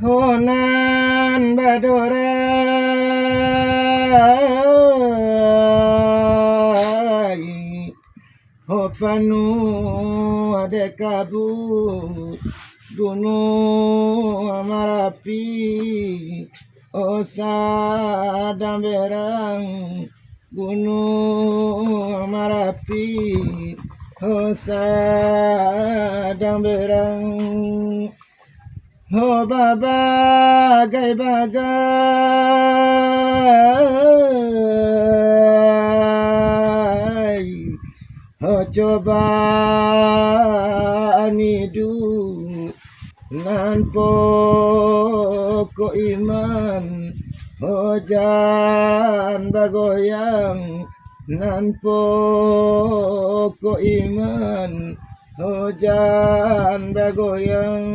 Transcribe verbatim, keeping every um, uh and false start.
Ho nan badorai, ho panuah dek kabua, Gunuang Marapi, ho sadang berang, Gunuang Marapi, ho sadang berang, ho babagai-bagai, ho cobaan iduik. Nan pokok iman, ho jan bagoyang. Nan pokok iman, ho jan bagoyang.